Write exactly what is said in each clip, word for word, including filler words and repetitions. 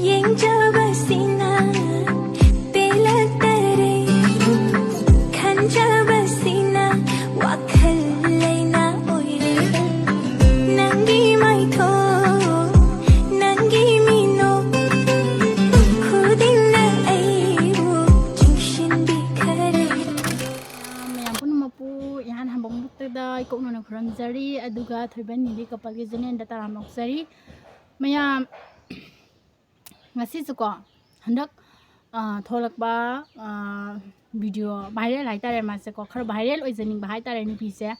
ꯌꯦꯡꯖꯕꯁꯤꯅ ꯄꯦꯜꯂꯛꯇꯔꯦ, ꯈꯟꯖꯕꯁꯤꯅ ꯋꯥꯈꯜ ꯂꯩꯅꯥ ꯑꯣꯏꯔꯦ꯫ ꯅꯪꯒꯤ ꯃꯥꯏꯊꯣꯡ, ꯅꯪꯒꯤ ꯃꯤꯅꯣꯛ ꯈꯨꯗꯤꯡꯅ ꯑꯩꯕꯨ ꯆꯤꯡꯁꯤꯟꯕꯤꯈꯔꯦ꯫ ꯃꯌꯥꯝ ꯄꯨꯝꯅꯃꯛꯄꯨ ꯏꯍꯥꯟ ꯍꯥꯟꯕ ꯃꯛꯇꯗ ꯏꯀꯣꯛꯅꯅ ꯈꯨꯔꯨꯝꯖꯔꯤ, ꯑꯗꯨꯒ ꯊꯣꯏꯕ ꯅꯤꯗꯤ ꯀꯄꯜꯒꯤ ꯆꯦꯅꯦꯜꯗ ꯇꯔꯥꯝꯅ ꯑꯣꯛꯆꯔꯤ꯫ ꯃꯌꯥꯝ, ꯉꯁꯤꯁꯨꯀꯣ, ꯍꯟꯗꯛ, ꯑ, ꯊꯣꯛꯂꯛꯄ, ꯑ, ꯚꯤꯗꯤꯑꯣ ꯚꯥꯏꯔꯦꯜ ꯍꯥꯏꯇꯥꯔꯦ, ꯃꯥꯁꯦꯀꯣ, ꯈꯔ ꯚꯥꯏꯔꯦꯜ ꯑꯣꯏꯖꯅꯤꯡꯕ ꯍꯥꯏꯇꯥꯔꯦ ꯅꯨꯄꯤꯁꯦ꯫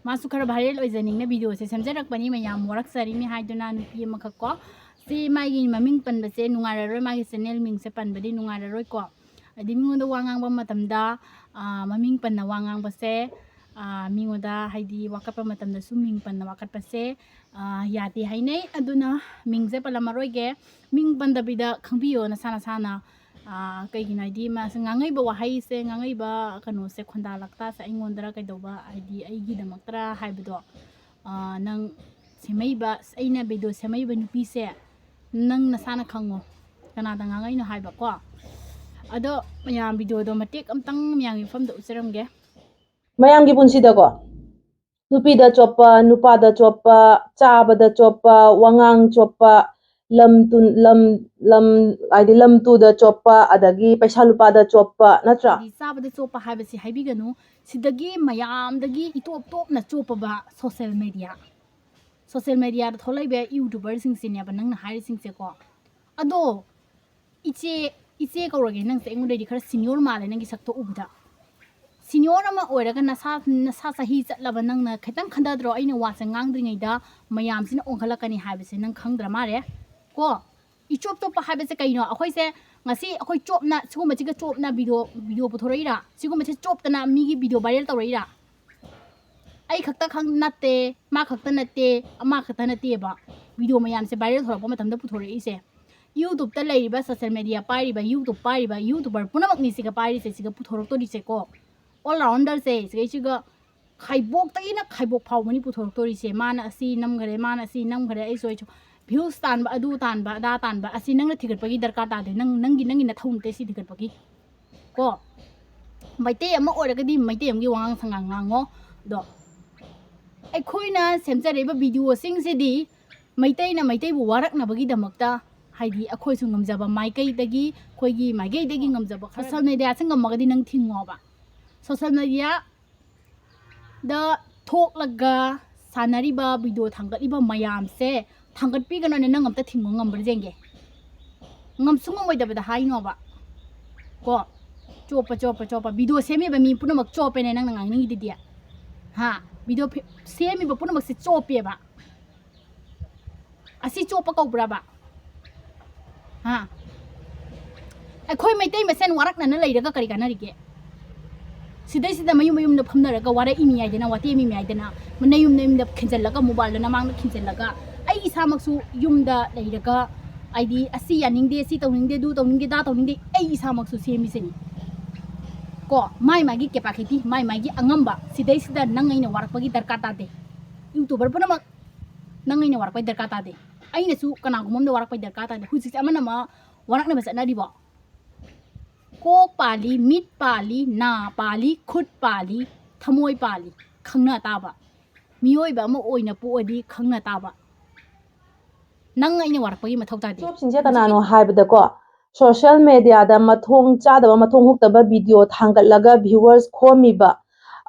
ꯃꯥꯁꯨ ꯈꯔ ꯚꯥꯏꯔꯦꯜ ꯑꯣꯏꯖꯅꯤꯡꯅ ꯚꯤꯗꯤꯑꯣꯁꯦ ꯁꯦꯝꯖꯔꯛꯄꯅꯤ꯫ ꯃꯌꯥꯝ ꯋꯥꯔꯛꯆꯔꯤꯅꯤ ꯍꯥꯏꯗꯨꯅ ꯅꯨꯄꯤ ꯑꯃꯈꯛ ꯀꯣ, ꯁꯤ ꯃꯥꯒꯤ ꯃꯃꯤꯡ ꯄꯟꯕꯁꯦ ꯅꯨꯡꯉꯥꯏꯔꯔꯣꯏ, ꯃꯥꯒꯤ ꯆꯦꯅꯦꯜ ꯃꯤꯡꯁꯦ ꯄꯟꯕꯗꯤ ꯅꯨꯡꯉꯥꯏꯔꯔꯣꯏꯀꯣ꯫ ꯍꯥꯏꯗꯤ ꯃꯤꯉꯣꯟꯗ ꯋꯥ ꯉꯥꯡꯕ ꯃꯇꯝꯗ, ꯑ, ꯃꯃꯤꯡ ꯄꯟꯅ ꯋꯥ ꯉꯥꯡꯕꯁꯦ, ꯑ, ꯃꯤꯉꯣꯟꯗ ꯍꯥꯏꯗꯤ ꯋꯥꯀꯠꯄ ꯃꯇꯝꯗꯁꯨ ꯃꯤꯡ ꯄꯟꯅ ꯋꯥꯀꯠꯄꯁꯦ, ꯑ, ꯌꯥꯗꯦ ꯍꯥꯏꯅꯩ꯫ ꯑꯗꯨꯅ ꯃꯤꯡꯁꯦ ꯄꯜꯂꯝꯃꯔꯣꯏꯒꯦ꯫ ꯃꯤꯡ ꯄꯟꯗꯕꯤꯗ ꯈꯪꯕꯤꯌꯣ ꯅꯁꯥ ꯅꯁꯥꯅ꯫ ꯑ, ꯀꯩꯒꯤꯅꯣ ꯍꯥꯏꯗꯤ ꯃꯥꯁꯦ ꯉꯥꯡꯉꯛꯏꯕ ꯋꯥꯍꯩꯁꯦ, ꯉꯥꯡꯉꯛꯏꯕ ꯀꯩꯅꯣꯁꯦ, ꯈꯣꯟꯗꯥ ꯂꯛꯇꯥꯁꯦ ꯑꯩꯉꯣꯟꯗꯔ ꯀꯩꯗꯧꯕ, ꯍꯥꯏꯗꯤ ꯑꯩꯒꯤꯗꯃꯛꯇꯔ ꯍꯥꯏꯕꯗꯣ, ꯑ, ꯅꯪ ꯁꯦꯝꯃꯛꯏꯕ, ꯑꯩꯅ ꯚꯤꯗꯤꯑꯣ ꯁꯦꯝꯃꯛꯏꯕ ꯅꯨꯄꯤꯁꯦ ꯅꯪ ꯅꯁꯥꯅ ꯈꯪꯉꯣ ꯀꯅꯥꯗ ꯉꯥꯡꯉꯛꯏꯅꯣ ꯍꯥꯏꯕꯀꯣ꯫ ꯑꯗꯣ ꯃꯌꯥꯝ ꯚꯤꯗꯤꯑꯣꯗꯣ ꯃꯇꯦꯛ ꯑꯝꯇꯪ ꯃꯌꯥꯝꯒꯤ ꯃꯐꯝꯗ ꯎꯠꯆꯔꯝꯒꯦ꯫ ꯃꯌꯥꯝꯒꯤ ꯄꯨꯟꯁꯤꯗꯀꯣ, ꯅꯨꯄꯤꯗ ꯆꯣꯞꯄ, ꯅꯨꯄꯥꯗ ꯆꯣꯞꯄ, ꯆꯥꯕꯗ ꯆꯣꯞꯄ, ꯋꯥꯉꯥꯡ ꯆꯣꯞꯄ, ꯂꯝ ꯇꯨ-, ꯂꯝ, ꯂꯝ, ꯍꯥꯏꯗꯤ ꯂꯝ ꯇꯨꯗ ꯆꯣꯞꯄ, ꯑꯗꯒꯤ ꯄꯩꯁꯥ ꯂꯨꯄꯥꯗ ꯆꯣꯞꯄ, ꯅꯠꯇ꯭ꯔꯥ? ꯍꯥꯏꯗꯤ ꯆꯥꯕꯗ ꯆꯣꯞꯄ ꯍꯥꯏꯕꯁꯤ ꯍꯥꯏꯕꯤꯒꯅꯨ, ꯁꯤꯗꯒꯤ ꯃꯌꯥꯝꯗꯒꯤ ꯏꯇꯣꯞ ꯇꯣꯞꯅ ꯆꯣꯞꯄꯕ social media꯫ Social mediaꯗ ꯊꯣꯛꯂꯛꯏꯕ YouTuberꯁꯤꯡꯁꯤꯅꯦꯕ ꯅꯪꯅ ꯍꯥꯏꯔꯤꯁꯤꯡꯁꯦꯀꯣ꯫ ꯑꯗꯣ ꯏꯆꯦ, ꯏꯆꯦ ꯀꯧꯔꯒꯦ ꯅꯪꯁꯦ, ꯑꯩꯉꯣꯟꯗꯩꯗꯤ ꯈꯔ senior ꯃꯥꯜꯂꯦ ꯅꯪꯒꯤ ꯁꯛꯇꯣ ꯎꯕꯗ꯫ Senior ꯑꯃ ꯑꯣꯏꯔꯒ ꯅꯁꯥ, ꯅꯁꯥ ꯆꯍꯤ ꯆꯠꯂꯕ ꯅꯪꯅ ꯈꯤꯇꯪ ꯈꯟꯊꯗ꯭ꯔꯣ? ꯑꯩꯅ ꯋꯥꯁꯦ ꯉꯥꯡꯗ꯭ꯔꯤꯉꯩꯗ ꯃꯌꯥꯝꯁꯤꯅ ꯑꯣꯟꯈꯠꯂꯛꯀꯅꯤ ꯍꯥꯏꯕꯁꯦ ꯅꯪ ꯈꯪꯗ꯭ꯔ ꯃꯥꯜꯂꯦ ꯀꯣ? ꯏꯆꯣꯞ ꯆꯣꯞꯄ ꯍꯥꯏꯕꯁꯦ ꯀꯩꯅꯣ? ꯑꯩꯈꯣꯏꯁꯦ ꯉꯁꯤ ꯑꯩꯈꯣꯏ ꯆꯣꯞꯅ, ꯁꯤꯒꯨꯝꯕꯁꯤꯒ ꯆꯣꯞꯅ video, video ꯄꯨꯊꯣꯔꯛꯏꯔꯥ? ꯁꯤꯒꯨꯝꯕꯁꯦ ꯆꯣꯞꯇꯅ ꯃꯤꯒꯤ video viral ꯇꯧꯔꯛꯏꯔꯥ? ꯑꯩ ꯈꯛꯇ ꯈꯪ-, ꯅꯠꯇꯦ, ꯃꯥ ꯈꯛꯇ ꯅꯠꯇꯦ, ꯑꯃ ꯈꯛꯇ ꯅꯠꯇꯦꯕ video ꯃꯌꯥꯝꯁꯦ viral ꯊꯣꯔꯛꯄ ꯃꯇꯝꯗ ꯄꯨꯊꯣꯔꯛꯏꯁꯦ꯫ YouTubeꯇ ꯂꯩꯔꯤꯕ, social media ꯄꯥꯏꯔꯤꯕ, YouTube ꯄꯥꯏꯔꯤꯕ YouTuber ꯄꯨꯝꯅꯃꯛꯅꯤ ꯁꯤꯒ ꯄꯥꯏꯔꯤꯁꯦ, ꯁꯤꯒ ꯄꯨꯊꯣꯔꯛꯇꯣꯔꯤꯁꯦꯀꯣ꯫ All rounder ꯁꯦ, ꯁꯤꯒꯩꯁꯤꯒ ꯈꯥꯏꯕꯣꯛꯇꯒꯤꯅ ꯈꯥꯏꯕꯣꯛ ꯐꯥꯎꯕꯅꯤ ꯄꯨꯊꯣꯔꯛꯇꯣꯔꯤꯁꯦ꯫ ꯃꯥꯅ ꯑꯁꯤ ꯅꯝꯈꯔꯦ, ꯃꯥꯅ ꯑꯁꯤ ꯅꯝꯈꯔꯦ, ꯑꯩꯁꯨ, ꯑꯩꯁꯨ꯫ views ꯇꯥꯟꯕ, ꯑꯗꯨ ꯇꯥꯟꯕ, ꯑꯗꯥ ꯇꯥꯟꯕ ꯑꯁꯤ ꯅꯪꯅ ꯊꯤꯒꯠꯄꯒꯤ ꯗꯔꯀꯥꯔ ꯇꯥꯗꯦ꯫ ꯅꯪ, ꯅꯪꯒꯤ, ꯅꯪꯒꯤ ꯅꯊꯧ ꯅꯠꯇꯦ ꯁꯤ ꯊꯤꯒꯠꯄꯒꯤ꯫ ꯀꯣ, ꯃꯩꯇꯩ ꯑꯃ ꯑꯣꯏꯔꯒꯗꯤ ꯃꯩꯇꯩ ꯑꯃꯒꯤ ꯋꯥꯉꯥꯡ ꯁꯉꯥꯡ ꯉꯥꯡꯉꯣ꯫ ꯑꯗꯣ ꯑꯩꯈꯣꯏꯅ ꯁꯦꯝꯖꯔꯛꯏꯕ videoꯁꯤꯡꯁꯤꯗꯤ ꯃꯩꯇꯩꯅ ꯃꯩꯇꯩꯕꯨ ꯋꯥꯔꯛꯅꯕꯒꯤꯗꯃꯛꯇ, ꯍꯥꯏꯗꯤ ꯑꯩꯈꯣꯏꯁꯨ ꯉꯝꯖꯕ ꯃꯥꯏꯀꯩꯗꯒꯤ, ꯑꯩꯈꯣꯏꯒꯤ ꯃꯥꯏꯀꯩꯗꯒꯤ ꯉꯝꯖꯕ ꯈꯔ꯫ Social mediaꯁꯦ ꯉꯝꯃꯒꯗꯤ ꯅꯪ ꯊꯤꯡꯉꯣꯕ꯫ Social mediaꯗ ꯊꯣꯛꯂꯒ ꯁꯥꯟꯅꯔꯤꯕ, video ꯊꯥꯡꯒꯠꯂꯤꯕ ꯃꯌꯥꯝꯁꯦ ꯊꯥꯡꯒꯠꯄꯤꯒꯅꯣꯅꯦ꯫ ꯅꯪ ꯑꯝꯇ ꯊꯤꯡꯕ ꯉꯝꯕ꯭ꯔꯥ ꯌꯦꯡꯒꯦ꯫ ꯉꯝꯁꯨ ꯉꯝꯃꯣꯏꯗꯕꯗ ꯍꯥꯏꯅꯣꯕ꯫ ꯀꯣ, ꯆꯣꯞꯄ, ꯆꯣꯞꯄ, ꯆꯣꯞꯄ꯫ Video ꯁꯦꯝꯃꯤꯕ ꯃꯤ ꯄꯨꯝꯅꯃꯛ ꯆꯣꯞꯄꯦꯅꯦ ꯅꯪꯅ ꯉꯥꯡꯅꯤꯡꯉꯤꯗꯨꯗꯤ꯫ ꯍꯥ? Video ꯐꯤ-, ꯁꯦꯝꯃꯤꯕ ꯄꯨꯝꯅꯃꯛꯁꯦ ꯆꯣꯞꯄꯦꯕ꯫ ꯑꯁꯤ ꯆꯣꯞꯄ ꯀꯧꯕ꯭ꯔꯕ? ꯍꯥ? ꯑꯩꯈꯣꯏ ꯃꯩꯇꯩ ꯃꯁꯦꯟ ꯋꯥꯔꯛꯅꯅ ꯂꯩꯔꯒ ꯀꯔꯤ ꯀꯥꯟꯅꯔꯤꯒꯦ? ꯁꯤꯗꯩꯁꯤꯗ ꯃꯌꯨꯝ ꯃꯌꯨꯝꯗ ꯐꯝꯅꯔꯒ ꯋꯥꯔꯛꯏꯃꯤ ꯍꯥꯏꯗꯅ, ꯋꯥꯇꯦꯝꯃꯤꯃꯤ ꯍꯥꯏꯗꯅ, ꯅꯌꯨꯝ ꯅꯌꯨꯝꯗ ꯈꯤꯟꯖꯜꯂꯒ, mobile ꯅꯃꯥꯡꯗ ꯈꯤꯟꯖꯜꯂꯒ, ꯑꯩ ꯏꯁꯥꯃꯛꯁꯨ ꯌꯨꯝꯗ ꯂꯩꯔꯒ, ꯍꯥꯏꯗꯤ, ꯑꯁꯤ ꯌꯥꯅꯤꯡꯗꯦ, ꯁꯤ ꯇꯧꯅꯤꯡꯗꯦ, ꯑꯗꯨ ꯇꯧꯅꯤꯡꯗꯦ, ꯑꯗꯥ ꯇꯧꯅꯤꯡꯗꯦ, ꯑꯩ ꯏꯁꯥꯃꯛꯁꯨ ꯁꯦꯝꯃꯤꯁꯤꯅꯤ꯫ ꯀꯣ, ꯃꯥꯏ ꯃꯥꯒꯤ capacity, ꯃꯥꯏ ꯃꯥꯒꯤ ꯑꯉꯝꯕ, ꯁꯤꯗꯩꯁꯤꯗ ꯅꯪ ꯑꯩꯅ ꯋꯥꯔꯛꯄꯒꯤ ꯗꯔꯀꯥꯔ ꯇꯥꯗꯦ꯫ YouTuber ꯄꯨꯝꯅꯃꯛ ꯅꯪ ꯑꯩꯅ ꯋꯥꯔꯛꯄꯒꯤ ꯗꯔꯀꯥꯔ ꯇꯥꯗꯦ꯫ ꯑꯩꯅꯁꯨ ꯀꯅꯥꯒꯨꯝꯕ ꯑꯃꯗ ꯋꯥꯔꯛꯄꯒꯤ ꯗꯔꯀꯥꯔ ꯇꯥꯗꯦ꯫ ꯍꯧꯖꯤꯛꯁꯦ ꯑꯃꯅ ꯑꯃ ꯋꯥꯔꯛꯅꯕ ꯆꯠꯅꯔꯤꯕꯣ? ꯀꯣꯛ ꯄꯥꯜꯂꯤ, ꯃꯤꯠ ꯄꯥꯜꯂꯤ, ꯅꯥ ꯄꯥꯜꯂꯤ, ꯈꯨꯠ ꯄꯥꯜꯂꯤ, ꯊꯃꯣꯏ ꯄꯥꯜꯂꯤ꯫ ꯈꯪꯅ ꯇꯥꯕ꯫ ꯃꯤꯑꯣꯏꯕ ꯑꯃ ꯑꯣꯏꯅ ꯄꯣꯛꯑꯗꯤ ꯈꯪꯅ ꯇꯥꯕ꯫ ꯅꯪ ꯑꯩꯅ ꯋꯥꯔꯛꯄꯒꯤ ꯃꯊꯧ ꯇꯥꯗꯦ꯫ ꯆꯣꯞꯁꯤꯡꯁꯦ ꯀꯅꯥꯅꯣ ꯍꯥꯏꯕꯗꯀꯣ, social mediaꯗ ꯃꯊꯣꯡ ꯆꯥꯗꯕ, ꯃꯊꯣꯡ ꯍꯨꯛꯇꯕ video ꯊꯥꯡꯒꯠꯂꯒ viewers ꯈꯣꯝꯃꯤꯕ,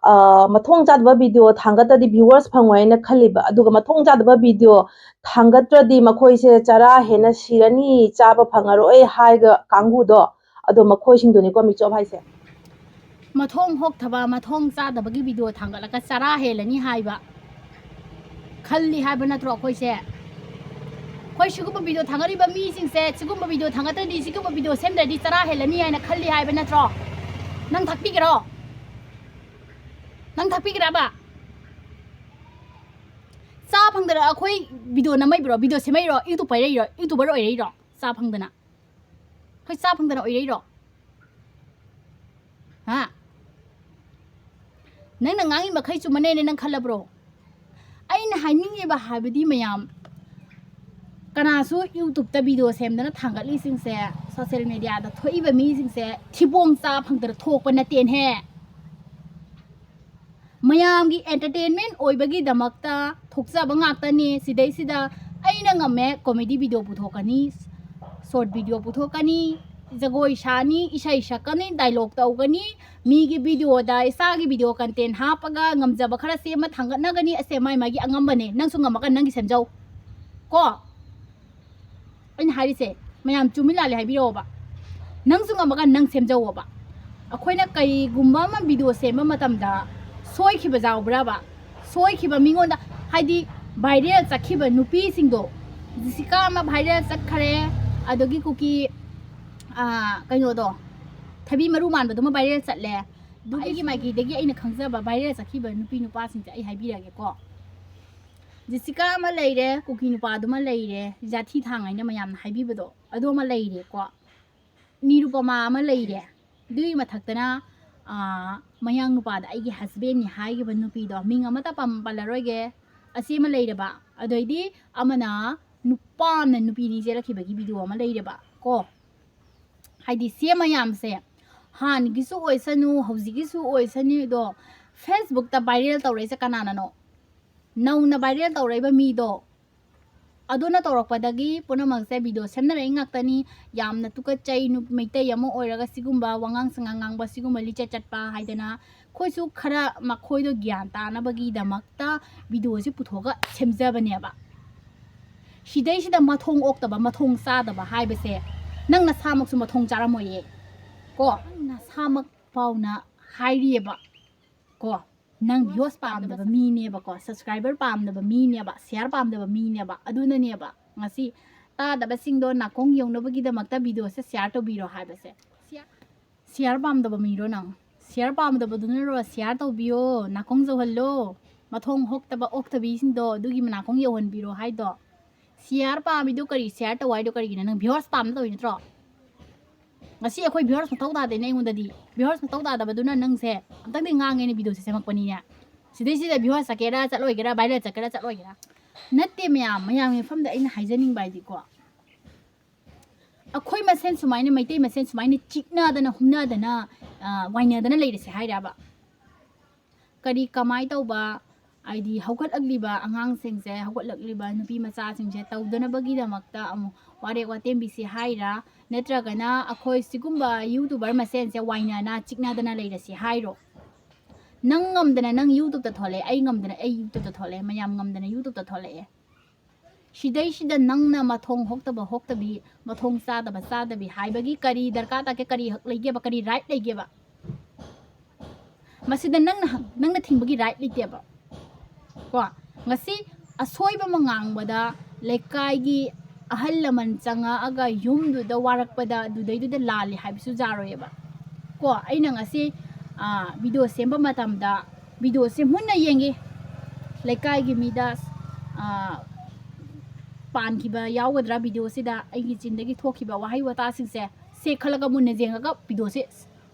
ꯑ, ꯃꯊꯣꯡ ꯆꯥꯗꯕ video ꯊꯥꯡꯒꯠꯇ꯭ꯔꯗꯤ viewers ꯐꯪꯉꯣꯏ ꯍꯥꯏꯅ ꯈꯜꯂꯤꯕ, ꯑꯗꯨꯒ ꯃꯊꯣꯡ ꯆꯥꯗꯕ video ꯊꯥꯡꯒꯠꯇ꯭ꯔꯗꯤ ꯃꯈꯣꯏꯁꯦ ꯆꯔꯥ ꯍꯦꯟꯅ ꯁꯤꯔꯅꯤ, ꯆꯥꯕ ꯐꯪꯉꯔꯣꯏ ꯍꯥꯏꯒ ꯀꯥꯡꯕꯨꯗꯣ, ꯑꯗꯣ ꯃꯈꯣꯏꯁꯤꯡꯗꯨꯅꯤꯀꯣ ꯃꯤꯆꯣꯞ ꯍꯥꯏꯁꯦ꯫ ꯃꯊꯣꯡ ꯍꯣꯛꯊꯕ, ꯃꯊꯣꯡ ꯆꯥꯗꯕꯒꯤ video ꯊꯥꯡꯒꯠꯂꯒ ꯆꯔꯥ ꯍꯦꯜꯂꯅꯤ ꯍꯥꯏꯕ ꯈꯜꯂꯤ ꯍꯥꯏꯕ ꯅꯠꯇ꯭ꯔꯣ ꯑꯩꯈꯣꯏꯁꯦ? ꯑꯩꯈꯣꯏ ꯁꯤꯒꯨꯝꯕ video ꯊꯥꯡꯒꯠꯂꯤꯕ ꯃꯤꯁꯤꯡꯁꯦ, ꯁꯤꯒꯨꯝꯕ video ꯊꯥꯡꯒꯠꯇ꯭ꯔꯗꯤ, ꯁꯤꯒꯨꯝꯕ video ꯁꯦꯝꯗ꯭ꯔꯗꯤ ꯆꯔꯥ ꯍꯦꯜꯂꯅꯤ ꯍꯥꯏꯅ ꯈꯜꯂꯤ ꯍꯥꯏꯕ ꯅꯠꯇ꯭ꯔꯣ? ꯅꯪ ꯊꯛꯄꯤꯒꯦꯔꯣ? ꯅꯪ ꯊꯛꯄꯤꯒꯦꯔꯕ? ꯆꯥ ꯐꯪꯗꯅ ꯑꯩꯈꯣꯏ video ꯅꯝꯃꯛꯏꯕ꯭ꯔꯣ? Video ꯁꯦꯝꯃꯛꯏꯔꯣ? YouTube ꯄꯥꯏꯔꯛꯏꯔꯣ? YouTuber ꯑꯣꯏꯔꯛꯏꯔꯣ? ꯆꯥ ꯐꯪꯗꯅ꯫ ꯑꯩꯈꯣꯏ ꯆꯥ ꯐꯪꯗꯅ ꯑꯣꯏꯔꯛꯏꯔꯣ? ꯍꯥ? ꯅꯪꯅ ꯉꯥꯡꯉꯤ ꯃꯈꯩ ꯆꯨꯝꯃꯅꯦꯅ ꯅꯪ ꯈꯜꯂꯕ꯭ꯔꯣ? ꯑꯩꯅ ꯍꯥꯏꯅꯤꯡꯉꯤꯕ ꯍꯥꯏꯕꯗꯤ ꯃꯌꯥꯝ, ꯀꯅꯥꯁꯨ YouTube-ꯇ video ꯁꯦꯝꯗꯅ ꯊꯥꯡꯒꯠꯂꯤꯁꯤꯡꯁꯦ, social media-ꯗ ꯊꯣꯛꯏꯕ ꯃꯤꯁꯤꯡꯁꯦ ꯊꯤꯕꯣꯡ ꯆꯥ ꯐꯪꯗꯅ ꯊꯣꯛꯄ ꯅꯠꯇꯦꯅꯍꯦ꯫ ꯃꯌꯥꯝꯒꯤ entertainment ꯑꯣꯏꯕꯒꯤꯗꯃꯛꯇ ꯊꯣꯛꯆꯕ ꯉꯥꯛꯇꯅꯤ꯫ ꯁꯤꯗꯩꯁꯤꯗ ꯑꯩꯅ ꯉꯝꯃꯦ, comedy video ꯄꯨꯊꯣꯛꯀꯅꯤ, short video ꯄꯨꯊꯣꯛꯀꯅꯤ, ꯖꯒꯣꯏ ꯁꯥꯅꯤ, ꯏꯁꯩ ꯁꯛꯀꯅꯤ, dialogue ꯇꯧꯒꯅꯤ, ꯃꯤꯒꯤ video-ꯗ ꯏꯁꯥꯒꯤ video content ꯍꯥꯞꯄꯒ ꯉꯝꯖꯕ ꯈꯔ ꯁꯦꯝꯃ ꯊꯥꯡꯒꯠꯅꯒꯅꯤ꯫ ꯑꯁꯦ ꯃꯥꯏ ꯃꯥꯒꯤ ꯑꯉꯝꯕꯅꯦ꯫ ꯅꯪꯁꯨ ꯉꯝꯃꯒ ꯅꯪꯒꯤ ꯁꯦꯝꯖꯧ ꯀꯣ꯫ ꯑꯩꯅ ꯍꯥꯏꯔꯤꯁꯦ ꯃꯌꯥꯝ ꯆꯨꯝꯃꯤ ꯂꯥꯜꯂꯤ ꯍꯥꯏꯕꯤꯔꯛꯑꯣꯕ꯫ ꯅꯪꯁꯨ ꯉꯝꯃꯒ ꯅꯪ ꯁꯦꯝꯖꯧꯑꯣꯕ꯫ ꯑꯩꯈꯣꯏꯅ ꯀꯩꯒꯨꯝꯕ ꯑꯃ video ꯁꯦꯝꯕ ꯃꯇꯝꯗ ꯁꯣꯏꯈꯤꯕ ꯌꯥꯎꯕ꯭ꯔꯕ? ꯁꯣꯏꯈꯤꯕ ꯃꯤꯉꯣꯟꯗ, ꯍꯥꯏꯗꯤ viral ꯆꯠꯈꯤꯕ ꯅꯨꯄꯤꯁꯤꯡꯗꯣ, ꯖꯤꯁꯤꯀꯥ ꯑꯃ viral ꯆꯠꯈꯔꯦ, ꯑꯗꯒꯤ ꯀꯨꯀꯤ, ꯑꯥ, ꯀꯩꯅꯣꯗꯣ, ꯊꯕꯤ ꯃꯔꯨ ꯃꯥꯟꯕꯗꯨꯃ viral ꯆꯠꯂꯦ꯫ ꯑꯗꯨꯒꯤ ꯑꯩꯒꯤ ꯃꯥꯏꯀꯩꯗꯒꯤ ꯑꯩꯅ ꯈꯪꯖꯕ viral ꯆꯠꯈꯤꯕ ꯅꯨꯄꯤ ꯅꯨꯄꯥꯁꯤꯡꯁꯦ ꯑꯩ ꯍꯥꯏꯕꯤꯔꯒꯦꯀꯣ꯫ ꯖꯤꯁꯤꯀꯥ ꯑꯃ ꯂꯩꯔꯦ, ꯀꯨꯀꯤ ꯅꯨꯄꯥꯗꯨꯃ ꯂꯩꯔꯦ, ꯖꯥꯊꯤ ꯊꯥꯡ ꯍꯥꯏꯅ ꯃꯌꯥꯝꯅ ꯍꯥꯏꯕꯤꯕꯗꯣ, ꯑꯗꯨ ꯑꯃ ꯂꯩꯔꯦꯀꯣ꯫ ꯅꯤꯔꯨꯄꯃꯥ ꯑꯃ ꯂꯩꯔꯦ꯫ ꯑꯗꯨꯒꯤ ꯃꯊꯛꯇꯅ, ꯑꯥ, ꯃꯌꯥꯡ ꯅꯨꯄꯥꯗ ꯑꯩꯒꯤ husband-ꯅꯤ ꯍꯥꯏꯈꯤꯕ ꯅꯨꯄꯤꯗꯣ, ꯃꯤꯡ ꯑꯃꯠꯇ ꯄꯝ-, ꯄꯜꯂꯔꯣꯏꯒꯦ꯫ ꯑꯁꯤ ꯑꯃ ꯂꯩꯔꯕ꯫ ꯑꯗꯩꯗꯤ ꯑꯃꯅ ꯅꯨꯄꯥ ꯑꯃꯅ ꯅꯨꯄꯤꯅꯤ ꯆꯦꯜꯂꯛꯈꯤꯕꯒꯤ video ꯑꯃ ꯂꯩꯔꯕ ꯀꯣ꯫ ꯍꯥꯏꯗꯤ ꯁꯤ ꯃꯌꯥꯝꯁꯦ ꯍꯥꯟꯅꯒꯤꯁꯨ ꯑꯣꯏꯁꯅꯨ, ꯍꯧꯖꯤꯛꯀꯤꯁꯨ ꯑꯣꯏꯁꯅꯨ, ꯑꯗꯣ Facebook-ꯇ viral ꯇꯧꯔꯛꯏꯁꯦ ꯀꯅꯥꯅꯅꯣ? ꯅꯧꯅ viral ꯇꯧꯔꯛꯏꯕ ꯃꯤꯗꯣ, ꯑꯗꯨꯅ ꯇꯧꯔꯛꯄꯗꯒꯤ ꯄꯨꯝꯅꯃꯛꯁꯦ video ꯁꯦꯝꯅꯔꯛꯏ ꯉꯥꯛꯇꯅꯤ꯫ ꯌꯥꯝꯅ ꯇꯨꯀꯠꯆꯩ, ꯅꯨ-, ꯃꯩꯇꯩ ꯑꯃ ꯑꯣꯏꯔꯒ ꯁꯤꯒꯨꯝꯕ ꯋꯥꯉꯥꯡ ꯁꯉꯥꯡ ꯉꯥꯡꯕ, ꯁꯤꯒꯨꯝꯕ ꯂꯤꯆꯠ ꯆꯠꯄ ꯍꯥꯏꯗꯅ ꯑꯩꯈꯣꯏꯁꯨ ꯈꯔ ꯃꯈꯣꯏꯗꯣ ꯒ꯭ꯌꯥꯟ ꯇꯥꯅꯕꯒꯤꯗꯃꯛꯇ video-ꯁꯤ ꯄꯨꯊꯣꯛꯑꯒ ꯁꯦꯝꯖꯕꯅꯦꯕ꯫ ꯁꯤꯗꯩꯁꯤꯗ ꯃꯊꯣꯡ ꯑꯣꯛꯇꯕ, ꯃꯊꯣꯡ ꯆꯥꯗꯕ ꯍꯥꯏꯕꯁꯦ ꯅꯪ ꯅꯁꯥꯃꯛꯁꯨ ꯃꯊꯣꯡ ꯆꯥꯔꯝꯃꯣꯏꯌꯦ ꯀꯣ꯫ ꯅꯪ ꯅꯁꯥꯃꯛ ꯐꯥꯎꯅ ꯍꯥꯏꯔꯤꯑꯕ ꯀꯣ꯫ ꯅꯪ views ꯄꯥꯝꯗꯕ ꯃꯤꯅꯦꯕꯀꯣ, subscriber ꯄꯥꯝꯗꯕ ꯃꯤꯅꯦꯕ, share ꯄꯥꯝꯗꯕ ꯃꯤꯅꯦꯕ꯫ ꯑꯗꯨꯅꯅꯦꯕ ꯉꯁꯤ ꯇꯥꯗꯕꯁꯤꯡꯗꯣ ꯅꯥꯀꯣꯡ ꯌꯧꯅꯕꯒꯤꯗꯃꯛꯇ video-ꯁꯦ share ꯇꯧꯕꯤꯔꯣ ꯍꯥꯏꯕꯁꯦ꯫ Share ꯄꯥꯝꯗꯕ ꯃꯤꯔꯣ ꯅꯪ? Share ꯄꯥꯝꯗꯕꯗꯨꯅꯔꯣ? Share ꯇꯧꯕꯤꯌꯣ, ꯅꯥꯀꯣꯡ ꯌꯧꯍꯜꯂꯣ꯫ ꯃꯊꯣꯡ ꯍꯣꯛꯇꯕ ꯑꯣꯛꯇꯕꯤꯁꯤꯡꯗꯣ ꯑꯗꯨꯒꯤ ꯅꯥꯀꯣꯡ ꯌꯧꯍꯟꯕꯤꯔꯣ ꯍꯥꯏꯗꯣ꯫ Share ꯄꯥꯝꯃꯤꯗꯣ ꯀꯔꯤ? Share ꯇꯧ ꯍꯥꯏꯗꯣ ꯀꯔꯤꯒꯤꯅꯣ? ꯅꯪ views ꯄꯥꯝꯅ ꯇꯧꯔꯤ ꯅꯠꯇ꯭ꯔꯣ? ꯉꯁꯤ ꯑꯩꯈꯣꯏ views ꯃꯊꯧ ꯇꯥꯗꯦꯅꯦ ꯑꯩꯉꯣꯟꯗꯗꯤ꯫ Views ꯃꯊꯧ ꯇꯥꯗꯕꯗꯨꯅ ꯅꯪꯁꯦ ꯑꯝꯇꯪꯗꯤ ꯉꯥꯡꯉꯦꯅꯦ, video-ꯁꯦ ꯁꯦꯝꯃꯛꯄꯅꯤꯅꯦ꯫ ꯁꯤꯗꯩꯁꯤꯗ views ꯆꯠꯀꯦꯔꯥ ꯆꯠꯂꯣꯏꯒꯦꯔꯥ, viral ꯆꯠꯀꯦꯔꯥ ꯆꯠꯂꯣꯏꯒꯦꯔꯥ, ꯅꯠꯇꯦ ꯃꯌꯥꯝ, ꯃꯌꯥꯝꯒꯤ ꯃꯐꯝꯗ ꯑꯩꯅ ꯍꯥꯏꯖꯅꯤꯡꯕ ꯍꯥꯏꯗꯤꯀꯣ, ꯑꯩꯈꯣꯏ ꯃꯁꯦꯟ ꯁꯨꯃꯥꯏꯅ, ꯃꯩꯇꯩ ꯃꯁꯦꯟ ꯁꯨꯃꯥꯏꯅ ꯆꯤꯛꯅꯗꯅ, ꯍꯨꯝꯅꯗꯅ, ꯑ, ꯋꯥꯏꯅꯗꯅ ꯂꯩꯔꯁꯦ ꯍꯥꯏꯔꯕ? ꯀꯔꯤ, ꯀꯃꯥꯏ ꯇꯧꯕ? ꯍꯥꯏꯗꯤ ꯍꯧꯒꯠꯂꯛꯂꯤꯕ ꯑꯉꯥꯡꯁꯤꯡꯁꯦ, ꯍꯧꯒꯠꯂꯛꯂꯤꯕ ꯅꯨꯄꯤ ꯃꯆꯥꯁꯤꯡꯁꯦ ꯇꯧꯗꯅꯕꯒꯤꯗꯃꯛꯇ ꯑꯃꯨꯛ ꯋꯥꯔꯦꯞ ꯋꯥꯇꯦꯝꯕꯤꯁꯤ ꯍꯥꯏꯔ? ꯅꯠꯇ꯭ꯔꯒꯅ ꯑꯩꯈꯣꯏ ꯁꯤꯒꯨꯝꯕ YouTuber ꯃꯁꯦꯟꯁꯦ ꯋꯥꯏꯅꯅ ꯆꯤꯛꯅꯗꯅ ꯂꯩꯔꯁꯤ ꯍꯥꯏꯔꯣ? ꯅꯪ ꯉꯝꯗꯅ ꯅꯪ YouTubeꯇ ꯊꯣꯛꯂꯛꯑꯦ, ꯑꯩ ꯉꯝꯗꯅ ꯑꯩ YouTubeꯇ ꯊꯣꯛꯂꯛꯑꯦ, ꯃꯌꯥꯝ ꯉꯝꯗꯅ YouTubeꯇ ꯊꯣꯛꯂꯛꯑꯦ꯫ ꯁꯤꯗꯩꯁꯤꯗ ꯅꯪꯅ ꯃꯊꯣꯡ ꯍꯣꯛꯇꯕ ꯍꯣꯛꯇꯕꯤ, ꯃꯊꯣꯡ ꯆꯥꯗꯕ ꯆꯥꯗꯕꯤ ꯍꯥꯏꯕꯒꯤ ꯀꯔꯤ ꯗꯔꯀꯥꯔ ꯇꯥꯒꯦ? ꯀꯔꯤ ꯍꯛ ꯂꯩꯒꯦꯕ? ꯀꯔꯤ right ꯂꯩꯒꯦꯕ? ꯃꯁꯤꯗ ꯅꯪꯅ, ꯅꯪꯅ ꯊꯤꯡꯕꯒꯤ right ꯂꯩꯇꯦꯕ꯫ ꯀꯣ, ꯉꯁꯤ ꯑꯁꯣꯏꯕ ꯑꯃ ꯉꯥꯡꯕꯗ ꯂꯩꯀꯥꯏꯒꯤ ꯑꯍꯜ ꯂꯃꯟ ꯆꯪꯉꯛꯑꯒ ꯌꯨꯝꯗꯨꯗ ꯋꯥꯔꯛꯄꯗ ꯑꯗꯨꯗꯩꯗꯨꯗ ꯂꯥꯜꯂꯤ ꯍꯥꯏꯕꯁꯨ ꯌꯥꯔꯣꯏꯑꯕ꯫ ꯀꯣ, ꯑꯩꯅ ꯉꯁꯤ, ꯑ, video ꯁꯦꯝꯕ ꯃꯇꯝꯗ videoꯁꯦ ꯃꯨꯟꯅ ꯌꯦꯡꯒꯦ꯫ ꯂꯩꯀꯥꯏꯒꯤ ꯃꯤꯗ, ꯑ, ꯄꯥꯟꯈꯤꯕ ꯌꯥꯎꯒꯗ꯭ꯔꯥ videoꯁꯤꯗ, ꯑꯩꯒꯤ ꯆꯤꯟꯗꯒꯤ ꯊꯣꯛꯈꯤꯕ ꯋꯥꯍꯩ ꯋꯥꯇꯥꯁꯤꯡꯁꯦ, ꯁꯦ ꯈꯜꯂꯒ ꯃꯨꯟꯅ ꯌꯦꯡꯉꯒ videoꯁꯦ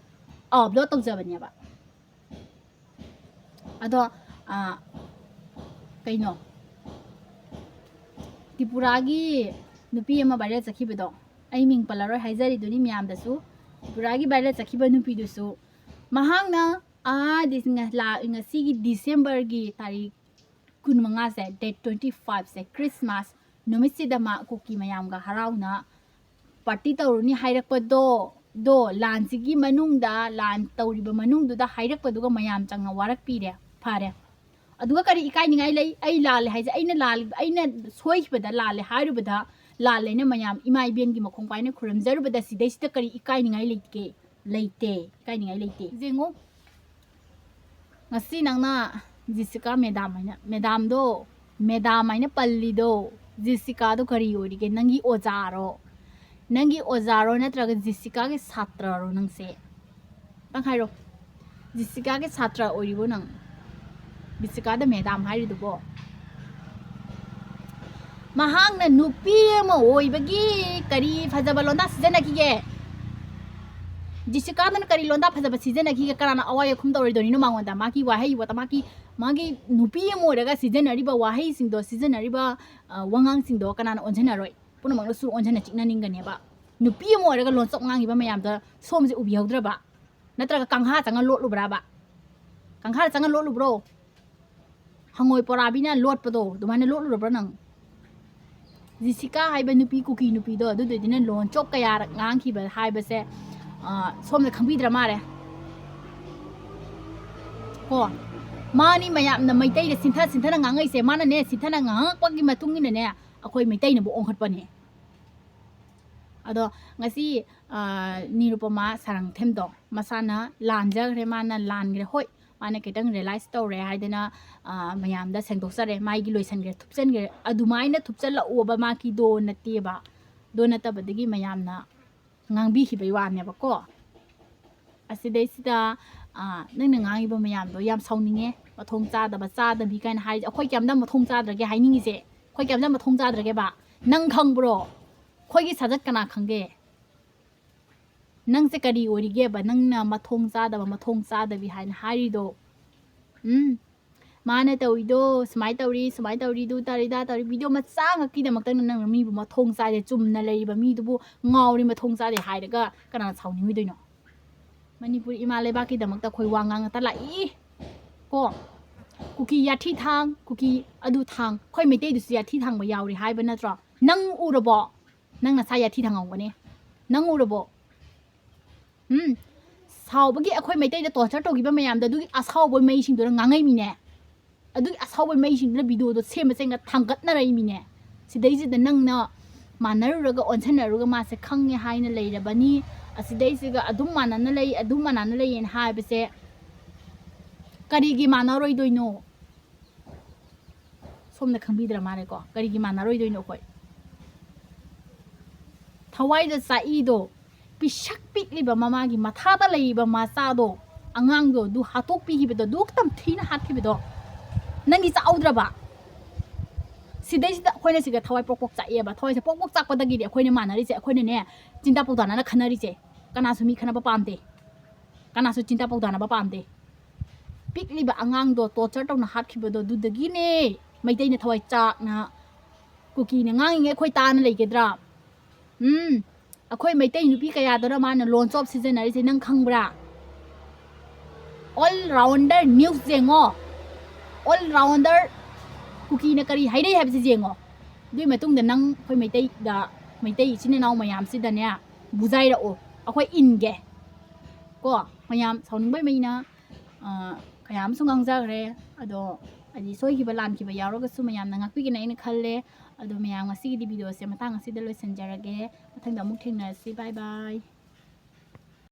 upload ꯇꯧꯖꯕꯅꯦꯕ꯫ ꯑꯗꯣ, ꯑ, ꯀꯩꯅꯣ, ꯇ꯭ꯔꯤꯄꯨꯔꯥꯒꯤ ꯅꯨꯄꯤ ꯑꯃ viral ꯆꯠꯈꯤꯕꯗꯣ, ꯑꯩ ꯃꯤꯡ ꯄꯜꯂꯔꯣꯏ, ꯍꯥꯏꯖꯔꯤꯗꯨꯅꯤ ꯃꯌꯥꯝꯗꯁꯨ꯫ ꯇ꯭ꯔꯤꯄꯨꯔꯥꯒꯤ viral ꯆꯠꯈꯤꯕ ꯅꯨꯄꯤꯗꯨꯁꯨ ꯃꯍꯥꯛꯅ, ꯑꯥ, ꯗꯤꯁ-, ꯉ-, ꯂꯥ-, ꯉꯁꯤꯒꯤ Decemberꯒꯤ ꯇꯥꯔꯤꯛ ꯀꯨꯟꯃꯉꯥꯁꯦ, date twenty fiveꯁꯦ, Christmas ꯅꯨꯃꯤꯠꯁꯤꯗ ꯃꯥ ꯀꯨꯀꯤ ꯃꯌꯥꯝꯒ ꯍꯔꯥꯎꯅ party ꯇꯧꯔꯨꯅꯤ ꯍꯥꯏꯔꯛꯄꯗꯣ, ꯗꯣ ꯂꯥꯟꯁꯤꯒꯤ ꯃꯅꯨꯡꯗ, ꯂꯥꯟ ꯇꯧꯔꯤꯕ ꯃꯅꯨꯡꯗꯨꯗ ꯍꯥꯏꯔꯛꯄꯗꯨꯒ ꯃꯌꯥꯝ ꯆꯪꯅ ꯋꯥꯔꯛꯄꯤꯔꯦ꯫ ꯐꯔꯦ꯫ ꯑꯗꯨꯒ ꯀꯔꯤ ꯏꯀꯥꯏꯅꯤꯡꯉꯥꯏ ꯂꯩ? ꯑꯩ ꯂꯥꯜꯂꯦ ꯍꯥꯏꯁꯦ, ꯑꯩꯅ ꯂꯥꯜ-, ꯑꯩꯅ ꯁꯣꯏꯈꯤꯕꯗ ꯂꯥꯜꯂꯦ ꯍꯥꯏꯔꯨꯕꯗ, ꯂꯥꯜꯂꯦꯅ ꯃꯌꯥꯝ ꯏꯃꯥ ꯏꯕꯦꯟꯒꯤ ꯃꯈꯣꯡ ꯄꯥꯏꯅ ꯈꯨꯔꯨꯝꯖꯔꯨꯕꯗ ꯁꯤꯗꯩꯁꯤꯗ ꯀꯔꯤ ꯏꯀꯥꯏꯅꯤꯡꯉꯥꯏ ꯂꯩꯒꯦ? ꯂꯩꯇꯦ, ꯏꯀꯥꯏꯅꯤꯡꯉꯥꯏ ꯂꯩꯇꯦ꯫ ꯌꯦꯡꯉꯣ, ꯉꯁꯤ ꯅꯪꯅ ꯖꯤꯁꯤꯀꯥ madam ꯍꯥꯏꯅ, madamꯗꯣ madam ꯍꯥꯏꯅ ꯄꯜꯂꯤꯗꯣ, ꯖꯤꯁꯤꯀꯥꯗꯣ ꯀꯔꯤ ꯑꯣꯏꯔꯤꯒꯦ? ꯅꯪꯒꯤ ꯑꯣꯖꯥꯔꯣ? ꯅꯪꯒꯤ ꯑꯣꯖꯥꯔꯣ ꯅꯠꯇ꯭ꯔꯒ ꯖꯤꯁꯤꯀꯥꯒꯤ ꯁꯥꯇ꯭ꯔꯔꯣ ꯅꯪꯁꯦ? ꯇꯪ ꯍꯥꯏꯔꯣ꯫ ꯖꯤꯁꯤꯀꯥꯒꯤ ꯁꯥꯇ꯭ꯔ ꯑꯣꯏꯔꯤꯕꯣ ꯅꯪ? ꯖꯤꯁꯤꯀꯥꯗ madam ꯍꯥꯏꯔꯤꯗꯨꯕꯣ? ꯃꯍꯥꯛꯅ ꯅꯨꯄꯤ ꯑꯃ ꯑꯣꯏꯕꯒꯤ ꯀꯔꯤ ꯐꯖꯕ ꯂꯣꯟꯗꯥ ꯁꯤꯖꯤꯟꯅꯈꯤꯒꯦ? ꯖꯤꯁꯤꯀꯥꯗꯨꯅ ꯀꯔꯤ ꯂꯣꯟꯗꯥ ꯐꯖꯕ ꯁꯤꯖꯤꯟꯅꯈꯤꯒꯦ? ꯀꯅꯥꯅ ꯑꯋꯥ ꯌꯥꯈꯨꯝ ꯇꯧꯔꯣꯏꯗꯣꯏꯅꯣ ꯃꯉꯣꯟꯗ? ꯃꯥꯒꯤ ꯋꯥꯍꯩ ꯋꯥꯇ, ꯃꯥꯒꯤ ꯃꯥꯒꯤ ꯅꯨꯄꯤ ꯑꯃ ꯑꯣꯏꯔꯒ ꯁꯤꯖꯤꯟꯅꯔꯤꯕ ꯋꯥꯍꯩꯁꯤꯡꯗꯣ, ꯁꯤꯖꯤꯟꯅꯔꯤꯕ, ꯑ, ꯋꯥꯉꯥꯡꯁꯤꯡꯗꯣ ꯀꯅꯥꯅ ꯑꯣꯟꯁꯤꯟꯅꯔꯣꯏ? ꯄꯨꯝꯅꯃꯛꯅꯁꯨ ꯑꯣꯟꯁꯤꯟꯅ ꯆꯤꯛꯅꯅꯤꯡꯒꯅꯦꯕ꯫ ꯅꯨꯄꯤ ꯑꯃ ꯑꯣꯏꯔꯒ ꯂꯣꯟꯆꯣꯞ ꯉꯥꯡꯉꯤꯕ ꯃꯌꯥꯝꯗ ꯁꯣꯝꯁꯦ ꯎꯕꯤꯍꯧꯗ꯭ꯔꯕ? ꯅꯠꯇ꯭ꯔꯒ ꯀꯥꯡꯍꯥ ꯆꯪꯉ ꯂꯣꯠꯂꯨꯕ꯭ꯔꯥꯕ? ꯀꯥꯡꯍꯥ ꯆꯪꯉ ꯂꯣꯠꯂꯨꯕ꯭ꯔꯣ? ꯍꯪꯉꯣꯏ ꯄꯣꯔꯥꯕꯤꯅ ꯂꯣꯠꯄꯗꯣ ꯑꯗꯨꯃꯥꯏꯅ ꯂꯣꯠꯂꯨꯔꯕ꯭ꯔꯥ ꯅꯪ? ꯖꯤꯁꯤꯀꯥ ꯍꯥꯏꯕ ꯅꯨꯄꯤ, ꯀꯨꯀꯤ ꯅꯨꯄꯤꯗꯣ, ꯑꯗꯨꯗꯨꯗꯤꯅ ꯂꯣꯟꯆꯣꯞ ꯀꯌꯥꯔꯛ ꯉꯥꯡꯈꯤꯕ ꯍꯥꯏꯕꯁꯦ, ꯑ, ꯁꯣꯝꯗ ꯈꯪꯕꯤꯗ꯭ꯔ ꯃꯥꯜꯂꯦ꯫ ꯀꯣ, ꯃꯥꯅꯤ ꯃꯌꯥꯝꯅ ꯃꯩꯇꯩꯗ ꯁꯤꯟꯊ ꯁꯤꯟꯊꯅ ꯉꯥꯡꯉꯛꯏꯁꯦ꯫ ꯃꯥꯅꯅꯦ ꯁꯤꯟꯊꯅ ꯉꯥꯡꯉꯛꯄꯒꯤ ꯃꯇꯨꯡ ꯏꯟꯅꯅꯦ ꯑꯩꯈꯣꯏ ꯃꯩꯇꯩꯅꯕꯨ ꯑꯣꯟꯈꯠꯄꯅꯦ꯫ ꯑꯗꯣ ꯉꯁꯤ, ꯑ, ꯅꯤꯔꯨꯄꯃꯥ ꯁꯥꯔꯪꯊꯦꯝꯗꯣ ꯃꯁꯥꯅ ꯂꯥꯟꯖꯈ꯭ꯔꯦ, ꯃꯥꯅ ꯂꯥꯟꯈ꯭ꯔꯦ꯫ ꯍꯣꯏ, ꯃꯥꯅ ꯈꯤꯇꯪ realize ꯇꯧꯔꯦ ꯍꯥꯏꯗꯅ, ꯑ, ꯃꯌꯥꯝꯗ ꯁꯦꯡꯗꯣꯛꯆꯔꯦ, ꯃꯥꯒꯤ ꯂꯣꯏꯁꯟꯈ꯭ꯔꯦ, ꯊꯨꯞꯆꯟꯈ꯭ꯔꯦ꯫ ꯑꯗꯨꯃꯥꯏꯅ ꯊꯨꯞꯆꯜꯂꯛꯑꯣꯕ ꯃꯥꯒꯤꯗꯣ ꯅꯠꯇꯦꯕ꯫ ꯗꯣ ꯅꯠꯇꯕꯗꯒꯤ ꯃꯌꯥꯝꯅ ꯉꯥꯡꯕꯤꯈꯤꯕꯩ ꯋꯥꯅꯦꯕꯀꯣ꯫ ꯑꯁꯤꯗꯩꯁꯤꯗ, ꯑ, ꯅꯪꯅ ꯉꯥꯡꯉꯤꯕ ꯃꯌꯥꯝꯗꯣ ꯌꯥꯝ ꯁꯥꯎꯅꯤꯡꯉꯦ, ꯃꯊꯣꯡ ꯆꯥꯗꯕ, ꯆꯥꯗꯕꯤ ꯀꯥꯏꯅ ꯍꯥꯏꯔꯤꯁꯦ꯫ ꯑꯩꯈꯣꯏ ꯀꯩꯝꯇ ꯃꯊꯣꯡ ꯆꯥꯗ꯭ꯔꯒꯦ ꯍꯥꯏꯅꯤꯡꯉꯤꯁꯦ? ꯑꯩꯈꯣꯏ ꯀꯩꯝꯇ ꯃꯊꯣꯡ ꯆꯥꯗ꯭ꯔꯒꯦꯕ? ꯅꯪ ꯈꯪꯕ꯭ꯔꯣ? ꯑꯩꯈꯣꯏꯒꯤ ꯁꯥꯖꯠ ꯀꯅꯥ ꯈꯪꯒꯦ? ꯅꯪꯁꯦ ꯀꯔꯤ ꯑꯣꯏꯔꯤꯒꯦꯕ? ꯅꯪꯅ ꯃꯊꯣꯡ ꯆꯥꯗꯕ, ꯃꯊꯣꯡ ꯆꯥꯗꯕꯤ ꯍꯥꯏꯅ ꯍꯥꯏꯔꯤꯗꯣ? ꯎꯝ? ꯃꯥꯅ ꯇꯧꯔꯤꯗꯣ ꯁꯨꯃꯥꯏꯅ ꯇꯧꯔꯤ, ꯁꯨꯃꯥꯏꯅ ꯇꯧꯔꯤ, ꯑꯗꯨ ꯇꯧꯔꯤ, ꯑꯗꯥ ꯇꯧꯔꯤ, video ꯃꯆꯥ ꯉꯛꯀꯤꯗꯃꯛꯇ ꯅꯪꯅ ꯃꯤꯕꯨ ꯃꯊꯣꯡ ꯆꯥꯗꯦ, ꯆꯨꯝꯅ ꯂꯩꯔꯤꯕ ꯃꯤꯗꯨꯕꯨ ꯉꯥꯎꯔꯤ, ꯃꯊꯣꯡ ꯆꯥꯗꯦ ꯍꯥꯏꯔꯒ ꯀꯅꯥꯅ ꯁꯥꯎꯅꯤꯡꯉꯣꯏꯗꯣꯏꯅꯣ? ꯃꯅꯤꯄꯨꯔ ꯏꯃꯥ ꯂꯩꯕꯥꯛꯀꯤꯗꯃꯛꯇ ꯑꯩꯈꯣꯏ ꯋꯥ ꯉꯥꯡꯉꯛꯇ ꯂꯥꯛꯏ ꯀꯣ꯫ ꯀꯨꯀꯤ ꯌꯥꯊꯤ ꯊꯥꯡ, ꯀꯨꯀꯤ ꯑꯗꯨ ꯊꯥꯡ, ꯑꯩꯈꯣꯏ ꯃꯩꯇꯩꯗꯨꯁꯨ ꯌꯥꯊꯤ ꯊꯥꯡꯕ ꯌꯥꯎꯔꯤ ꯍꯥꯏꯕ ꯅꯠꯇ꯭ꯔꯣ? ꯅꯪ ꯎꯔꯕꯣ? ꯅꯪ ꯅꯁꯥ ꯌꯥꯊꯤ ꯊꯥꯡꯉꯝꯒꯅꯤ꯫ ꯅꯪ ꯎꯔꯕꯣ? ꯎꯝ? ꯁꯥꯎꯕꯒꯤ ꯑꯩꯈꯣꯏ ꯃꯩꯇꯩꯗ torture ꯇꯧꯈꯤꯕ ꯃꯌꯥꯝꯗꯣ ꯑꯗꯨꯒꯤ ꯑꯁꯥꯎꯕ ꯃꯩꯁꯤꯡꯗꯨꯅ ꯉꯥꯡꯉꯛꯏꯃꯤꯅꯦ꯫ ꯑꯗꯨꯒꯤ ꯑꯁꯥꯎꯕ ꯃꯩꯁꯤꯡꯗꯨꯅ videoꯗꯣ ꯁꯦꯝꯃ ꯁꯦꯝꯒ ꯊꯥꯡꯒꯠꯅꯔꯛꯏꯃꯤꯅꯦ꯫ ꯁꯤꯗꯩꯁꯤꯗ ꯅꯪꯅ ꯃꯥꯟꯅꯔꯨꯔꯒ ꯑꯣꯟꯁꯟꯅꯔꯨꯔꯒ ꯃꯥꯁꯦ ꯈꯪꯉꯦ ꯍꯥꯏꯅ ꯂꯩꯔꯕꯅꯤ꯫ ꯑꯁꯤꯗꯩꯁꯤꯒ ꯑꯗꯨꯝ ꯃꯥꯟꯅꯅ ꯂꯩ, ꯑꯗꯨꯝ ꯃꯥꯟꯅꯅ ꯂꯩꯌꯦꯅ ꯍꯥꯏꯕꯁꯦ ꯀꯔꯤꯒꯤ ꯃꯥꯟꯅꯔꯣꯏꯗꯣꯏꯅꯣ? ꯁꯣꯝꯗ ꯈꯪꯕꯤꯗ꯭ꯔ ꯃꯥꯜꯂꯦꯀꯣ, ꯀꯔꯤꯒꯤ ꯃꯥꯟꯅꯔꯣꯏꯗꯣꯏꯅꯣ ꯑꯩꯈꯣꯏ? ꯊꯋꯥꯏꯗ ꯆꯥꯛꯏꯗꯣ, ꯄꯤꯁꯛ ꯄꯤꯛꯂꯤꯕ ꯃꯃꯥꯒꯤ ꯃꯊꯥꯗ ꯂꯩꯔꯤꯕ ꯃꯆꯥꯗꯣ, ꯑꯉꯥꯡꯗꯣ, ꯑꯗꯨ ꯍꯥꯠꯇꯣꯛꯄꯤꯈꯤꯕꯗꯣ, ꯑꯗꯨ ꯇꯝꯊꯤꯅ ꯍꯥꯠꯈꯤꯕꯗꯣ, ꯅꯪꯗꯤ ꯆꯥꯛꯍꯧꯗ꯭ꯔꯕ? ꯁꯤꯗꯩꯁꯤꯗ ꯑꯩꯈꯣꯏꯅ ꯁꯤꯒ ꯊꯋꯥꯏ ꯄ꯭ꯔꯣꯛ ꯄ꯭ꯔꯣꯛ ꯆꯥꯛꯑꯦꯕ꯫ ꯊꯋꯥꯏꯁꯦ ꯄ꯭ꯔꯣꯛ ꯄ꯭ꯔꯣꯛ ꯆꯥꯛꯄꯗꯒꯤꯗꯤ ꯑꯩꯈꯣꯏꯅ ꯃꯥꯟꯅꯔꯤꯁꯦ, ꯑꯩꯈꯣꯏꯅꯅꯦ, ꯆꯤꯟꯇꯥ ꯄꯧꯗꯥꯅꯅ ꯈꯟꯅꯔꯤꯁꯦ꯫ ꯀꯅꯥꯁꯨ ꯃꯤ ꯈꯟꯅꯕ ꯄꯥꯝꯗꯦ, ꯀꯅꯥꯁꯨ ꯆꯤꯟꯇꯥ ꯄꯧꯗꯥꯅꯕ ꯄꯥꯝꯗꯦ꯫ ꯄꯤꯛꯂꯤꯕ ꯑꯉꯥꯡꯗꯣ ꯇꯣꯔꯆꯔ ꯇꯧꯅ ꯍꯥꯠꯈꯤꯕꯗꯣ ꯑꯗꯨꯗꯒꯤꯅꯦ꯫ ꯃꯩꯇꯩꯅ ꯊꯋꯥꯏ ꯆꯥꯛꯅ ꯀꯨꯀꯤꯅ ꯉꯥꯡꯉꯤꯉꯩ ꯑꯩꯈꯣꯏ ꯇꯥꯅ ꯂꯩꯒꯗ꯭ꯔꯥ? ꯎꯝ, ꯑꯩꯈꯣꯏ ꯃꯩꯇꯩ ꯅꯨꯄꯤ ꯀꯌꯥꯗꯨꯅ ꯃꯥꯅ ꯂꯣꯟ ꯆꯣꯞ ꯁꯤꯖꯤꯟꯅꯔꯤꯁꯦ ꯅꯪ ꯈꯪꯕ꯭ꯔꯥ? ꯑꯣꯜ ꯔꯥꯎꯟꯗꯔ ꯅ꯭ꯌꯨꯁ ꯌꯦꯡꯉꯣ꯫ ꯑꯣꯜ ꯔꯥꯎꯟꯗꯔ ꯀꯨꯀꯤꯅ ꯀꯔꯤ ꯍꯥꯏꯅꯩ ꯍꯥꯏꯕꯁꯤ ꯌꯦꯡꯉꯣ꯫ ꯑꯗꯨꯒꯤ ꯃꯇꯨꯡꯗ ꯅꯪ ꯑꯩꯈꯣꯏ ꯃꯩꯇꯩꯗ, ꯃꯩꯇꯩ ꯏꯆꯤꯟ ꯏꯅꯥꯎ ꯃꯌꯥꯝꯁꯤꯗꯅꯦ ꯕꯨꯖꯥꯏꯔꯛꯑꯣ, ꯑꯩꯈꯣꯏ ꯏꯟꯒꯦ꯫ ꯀꯣ, ꯃꯌꯥꯝ ꯁꯥꯎꯅꯤꯡꯕꯩ ꯃꯩꯅ, ꯑ, ꯀꯌꯥ ꯑꯃꯁꯨ ꯉꯥꯡꯖꯈ꯭ꯔꯦ꯫ ꯑꯗꯣ ꯍꯥꯏꯗꯤ ꯁꯣꯏꯈꯤꯕ ꯂꯥꯟꯈꯤꯕ ꯌꯥꯎꯔꯒꯁꯨ ꯃꯌꯥꯝꯅ ꯉꯥꯛꯄꯤꯒꯅ ꯑꯩꯅ ꯈꯜꯂꯦ꯫ ꯑꯗꯣ ꯃꯌꯥꯝ, ꯉꯁꯤꯒꯤꯗꯤ ꯚꯤꯗꯤꯑꯣꯁꯦ ꯃꯇꯥꯡ ꯑꯁꯤꯗ ꯂꯣꯏꯁꯤꯟꯖꯔꯒꯦ꯫ ꯃꯊꯪꯗ ꯑꯃꯨꯛ ꯊꯦꯡꯅꯔꯁꯤ꯫ ꯕꯥꯏ ꯕꯥꯏ꯫